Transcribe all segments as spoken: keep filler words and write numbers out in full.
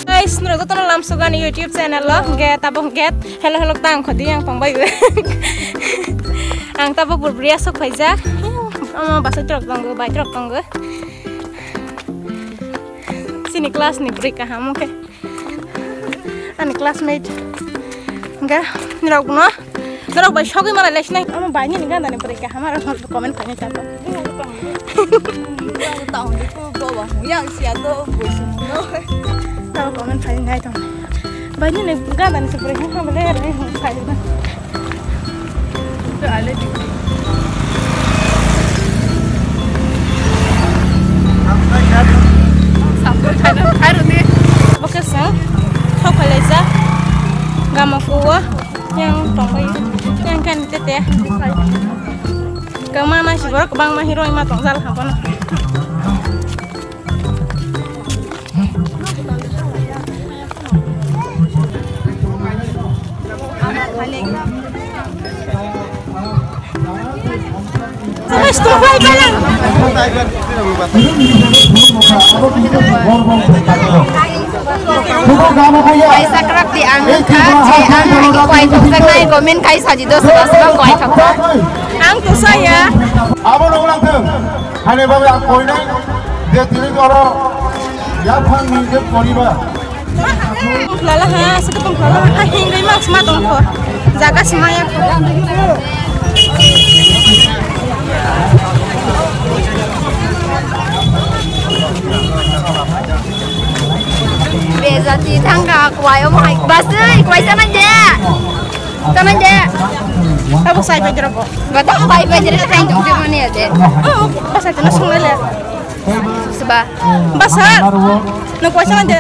Guys, norok jotono lamsuk ani YouTube channel o, hwnkhe tabuk hwnkhe hello hello tang khodi ang tongbai. Ang tabuk Burburia sok phaijak. Omo bwsai trok tongo, bai trok tongo. Chini class ni bwrwi kaham wngkhe. Ani classmate. Hwnkhe norok no, norok bai sogwi malai lai sinai. Omo bai nini gana ni bwrwi kaham aro comment khainai ta. Tamo comment khainai ta. Bai nini gana ni bwrwi kaham le rai hwn khainai. Bo khe chwng sok phailaijak gama kuo yang tongbai yang khe tete kwma nai si borok kwbangma hero ima tongjak ha bono. Kaisa kwrak di ang wngkha je ang ani kwai thokjaknai comment khai sajido soba soba kwai thokjak. Ang tusa ya. Abo nong lang thung. Hani babu ang koinai je tini oro yaphang ni je poriba. Lala ha, aswk tong lala ha, hingri mak sma tong kho. Jaga sma ya kho. Bejati thangka kwai omo hai. Basui, kwai sana je. Sana je. Tabuk sai pai jero bo. Gata kwai pai jero thang jong jong ni ade. Oh, basa tena sungle. Seba. Basa. No kwai sana je.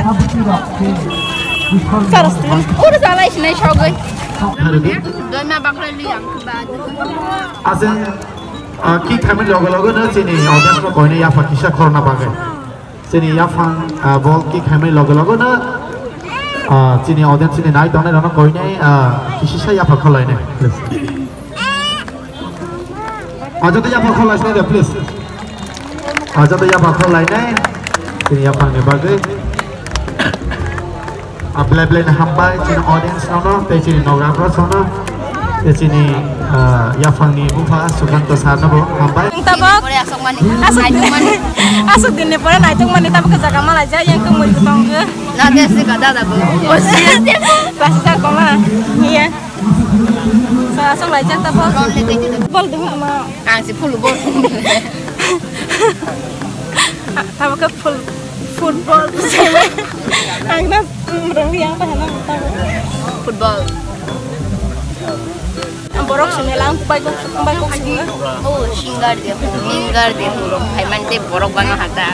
Saras tu. Ur salai sinai shogoi. Doi ma bakla li ang ba. Ase, ah, ki kami logo logo na sini audience ko koine ya pakisa korona bagai. Chini yaphang, ah, bol kick khaimani loge loge no, ah, chini audience chini nai tongnai rokno koinai, ah, kisisa yaphang khwlainai, please. Ah, joto yaphang khwlainai de, please. Ah, joto yaphang khwlainai, chini yaphangni bagwi. Ah, belai belai no hambai chini audience rokno tei chini nogra rokno tei chini, ah, yaphangni bupha Sukanto sir no bo hambai. Ang tabok aswk, aswk din ni pore naitok mani tabok jaga malai jai yang khe mui tongo. Lade se ka dada bo. Plastic koma. Iya. Sa aswk lai jak tabok. Bol de ma. Ang si full bol. Tabok full football. Ang na Football. Borok simi lang bai kok bai kok simi. Oh, singer dia, singer dia borok. Hai man te borok bana hata.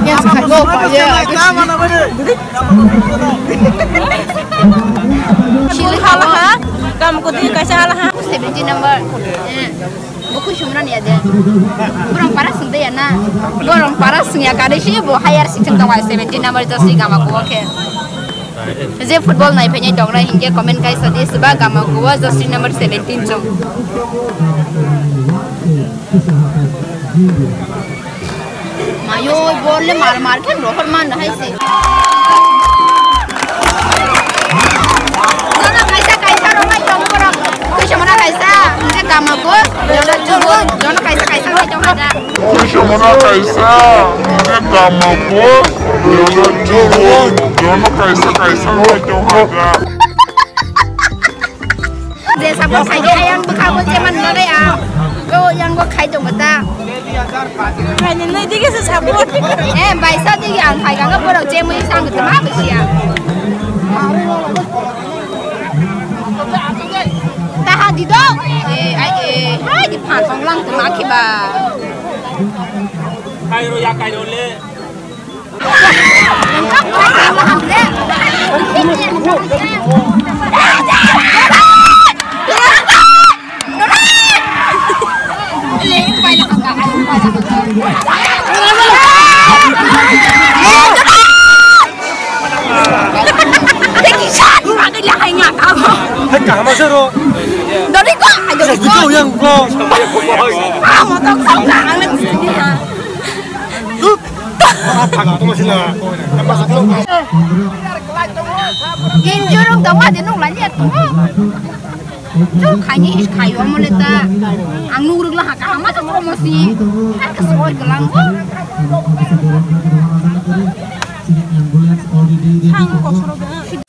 Yes, go, yeah. Chili halaha, kamu kudu kaisa halaha. Seventeen number. Eh, buku sumran ya de. Borong para sungde ya na. Borong para sungya kare si bo higher section tong seventeen number josi gama ko ke. Je football nai phai tong rai hinge comment kai sa de siba gama ko josi number seventeen chong. Mayo, bol le mar mar khe rohor man hai se. Jono kaisa kaisa romai tong borok. Kuisa mana kaisa, hingke gama ko, jono jono kaisa kaisa romai tong haja. Kuisa mana kaisa, hingke gama ko, jono jono kaisa kaisa romai tong haja. Je sabo khai de ayang bwkha bo je man nore a. Go yang go khai tong ta. Khai ni noi dige se sabo. Eh, bai sa dige ang khai ga borok je mui sang ta ma bisi a. Ta ha di do. Eh, ai eh, hai di phan tong lang ta ma ki ba. Khai ro ya khai ro le. Kaham se ro. Dori ko, ai dori ko. Jauh yang ko. Ah, motor kau dah, ang nak sini ya. Injurung tama de nung lani ya tu. Chu khaini is khayo mole ta. Ang nung ruk la ha kaham ta promosi. Ang ka soi kelang ko. Ang kosoro de.